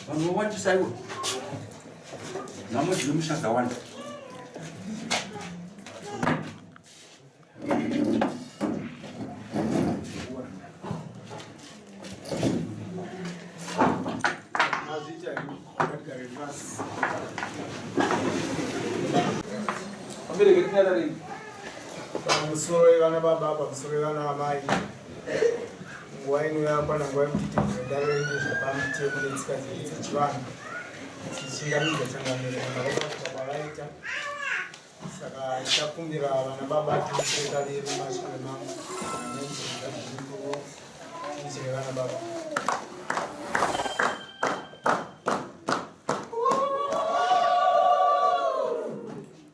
Vanhu vowandisa iwe. Nhamo dzine musha dzawanda. Pamusoro yevana baba, pamusoro yevana amai, nguva ino yakwana nguva yekuti tivhure dare redu zvepamutemo netsika dzedu dzechivanhu tichingamidza changamire baba vaita Saka tichakumbira vana baba tiisire kaviri mumashure mangu tiisire vana baba.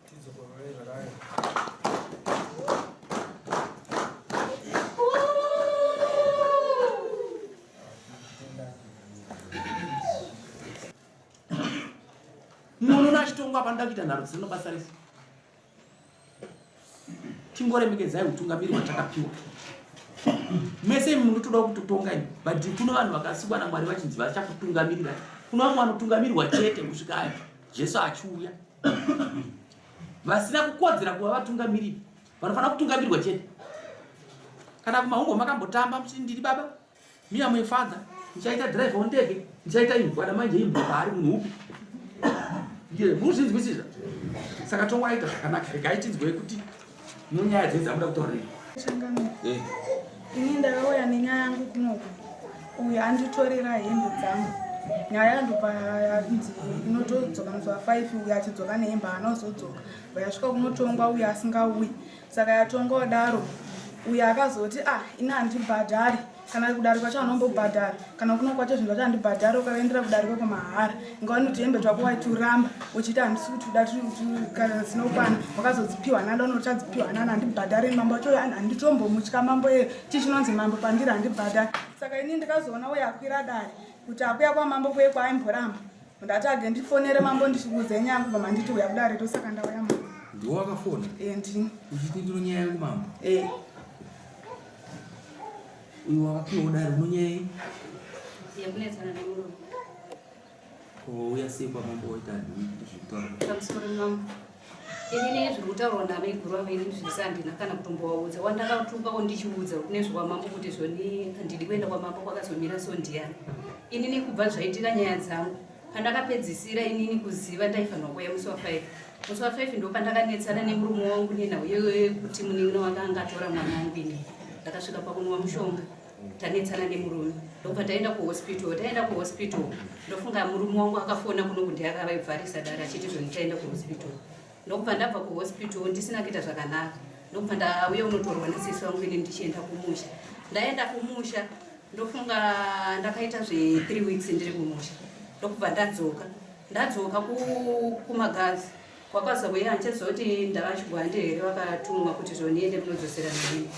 Tidzokorore zvakare. Munhu unachitongwa panoda kuita nharo dzisina basa rese. Tingoremekedzai utungamiri hwatakapiwa. Mese imi munotoda kutotonga imi, but kuno vanhu vakasikwa naMwari vachinzi vachakutungamirira. Kuno vamwe vanotungamirirwa chete kusvika Jesu achiuya. Vasina kukodzera kuva vatungamiriri vanofanira kutungamirwa chete. Kana kumahungo makambotamba muchiti ndiri baba, Me am a father. Ndichaita driver wendege, ndichaita imbwa namanje imbwa paari munhu upi? Ndiye muzvinzwisisa. Saka tongo aita zvakanaka. Regai tinzwe kuti munyaya dzenyu dzamuda kutaura nei. Changamire. Eh. Ini ndakauya nenyaya yangu kunoku. Uyu anditorera hembe dzangu. Nyaya ndopa yanzi inotodzoka musi wa 5 uyu achidzoka nehembe haana kuzodzoka. Vayasvika kunotongwa uyu asingauyi. Saka yatongwa daro uyo akazoti ah ini handibhadhari kana kudare kwacho anombobhadhara kana kuno kwacho zvinhu zvacho handibhadhari ukavaendera kudare kwako mahara inga wanoti hembe dzvako waituramba uchiti handisi kuti uda kana dzinokwana wakazodzipiwa nani unoti adzipiwa nani handibhadhari mambo wacho handitombomutya mambo iye chii chinonzi mambo pandiri handibhadhari saka ini ndikazoona uyo akwira dare kuti akuya kwamambo kuye kwaaimboramba Ndati age ndifonere mambo ndichikuudza nyaya yangu bva manditi uya kudare tosaka ndauya mambo. Ndiwe wakafona? Eh ndini. Uchiti ndino nyaya yangu mambo? Eh. Uyu wakapiwa dare unonyaya Yekunetsana nemurume. Ko uya sei kwamambo waita zvekutaura? Pamusoro mambo. Inini zviri kutaurwa namaiguru ava ini zvese handina kana kutombovaudza. Wandakatukawo ndichiudza nezvekwamambo kuti zvoni handidi kuenda kwamambo kwakazomira so ndiyani. Inini kubva zvaitika nyaya dzangu pandakapedzisira inini kuziva ndaifanirwa kuuya musi wa 5. Musi wa 5 ndo pandakanetsana nemurume wangu nenhau yekuti munin'ina wake anga atora mwana wangu inini. Ndakasvika pakunwa mushonga. Tanetsana nemurume ndobva taenda kuhospital. Taenda kuhospital ndofunga murume wangu akafona kuno kuti akavaivharisa dare achiti zvoni taenda kuhospital. Ndokubva ndabva kuhospital ndisina kuita zvakanaka. Ndokubva ndauya unotorwa nasisi wangu ini ndichienda kumusha. Ndaenda kumusha ndofunga ndakaita zve 3 weeks ndiri kumusha. Ndokubva ndadzoka. Ndadzoka kumagazi. Kwakazouya handichaziva kuti ndavachigwande here vakatumwa kuti zvoniende munodzosera neni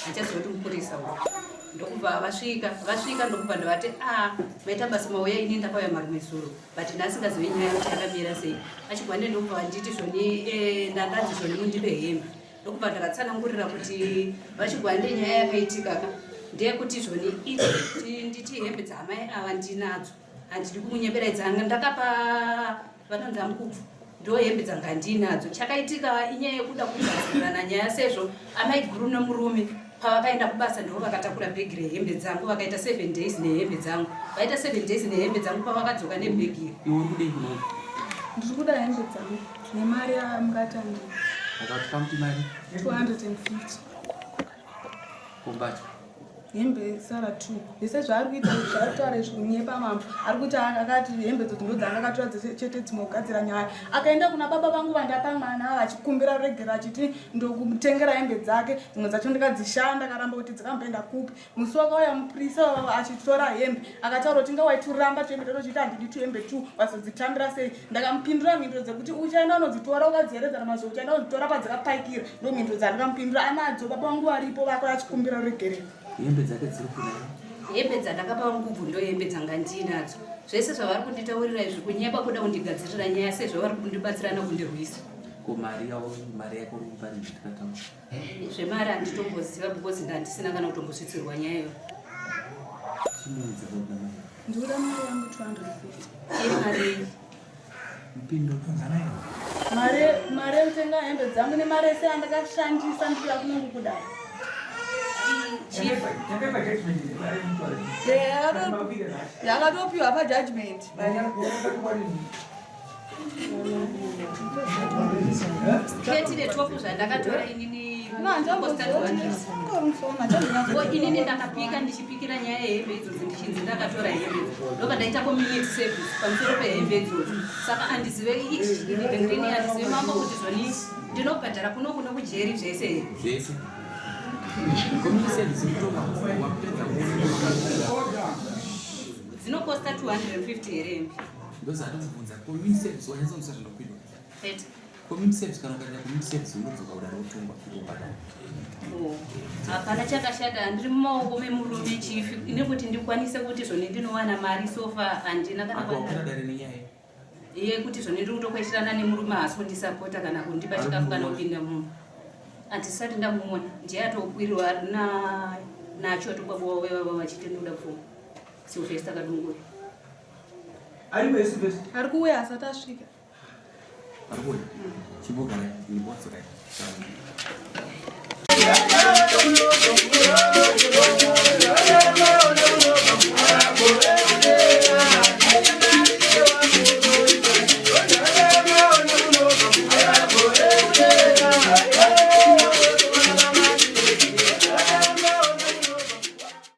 handichaziva kuti mupurisa uyu ndokubva vasvika vasvika ndokubva ndavati a ah, maita basa mauya ini ndakauya marume zuro but ndasingazivi nyaya kuti yakamira sei achigwande ndokubva vanditi zvoni eh, ndandanzi zvoni mundipe hembe ndokubva ndakatsanangurira kuti vachigwande nyaya yakaitika ka ndeyekuti zvoni nditi hembe dzaamai ava ndinadzo handidi kumunyepera idzanga ndakapa vanonzi amukubvu ndo hembe dzanga ndiinadzo chakaitika inyaya yekuda kugadzirana nyaya sezvo amaiguru nemurume pavakaenda kubasa ndivo vakatakura bhegi rehembe dzangu vakaita seven days nehembe dzangu vaita seven days nehembe dzangu pavakadzoka nebhegi iri iwe uri kudei kuno ndiri kuda hembe dzangu nemari yamukatandi akati kamuti mari 250 kumbatya hembe sara t zvese zvaari kuita zvaari kutaura izvi kunyepa mambo ari kuti akati hembe dzo ndo dzanga akatora dzese chete dzimwe kugadzira nyaya akaenda kuna baba vangu vandapa mwana vachikumbira ruregero achiti ndokumutengera hembe dzake dzimwe dzacho ndikadzishanda akaramba kuti dzikamboenda kupi musi wakauya mupurisa achitora hembe akataura kuti inga waituramba tuhembe tatochiita handidi tuhembe tu wazodzitambira sei ndakamupindura mhinduro dzekuti uchaenda unodzitora ukadzieredzana mazuva uchaenda unodzitora padzakapaikira ndo mhinduro dzandakamupindura anadzo baba vangu varipo vako achikumbira ruregerero hembe dzake dziri kuna hembe dzandakapa ngubvu ndo hembe dzanga ndiinadzo zvese zvavari kunditaurira izvi kunyepa kuda kundigadzirira nyaya sezvo vari kundibatsirana kundirwisa ko mari yavo mari yako uri kupa ndikataura zvemari handitomboziva because ndandisina kana kutombosvitsirwa nyaya iyoyo. Chimuudze kuti namai. Ndikuda mari yangu 250. Iri mari yenyu. Mupinduro. Mari mari yekutenga hembe dzangu nemari yese yandakashandisa ndichiuya kunoku kudai. Chief. Yakatopiwa pajudgment. Sketi netopu zvandakatora inini inini ndakapika ndichipikira nyaya yehembe idzodzo ndichinzi ndakatora hembe ndobva ndaita community service pamusoro pehembe idzodzo saka andizive iini andizive mambo kuti zvoni ndinobhadhara kuno kuno kujeri zvese here zvese community service kutonga wapedza dzinokosta 250 here hembe Ndozvaatokubvunza community service wanyatsonzwa zvinokwidwa. Pete. Community service kana ukaenda community service unodzoka kudaro wotongwa futi wobhadhara. Oh, hapana chakashata ndiri mumaoko memurume chief nekuti ndikwanise kuti zvone ndinowana mari sofa handina kana Apa wakwira dare nenyaya yekuti zvone ndiri kutokweshirana nemurume haasi kundisapota kana kundipa chikafu kana kupinda munhu handisati ndamuona ndiye atokwirirwa na nacho atobaba wavo vava vachiti ndoda pfuma Sylvester Kadungure Aripo here Sylvester? Ari kuuya asati asvika. Ari kuuya. Chimbogarai, ndimbodzokera.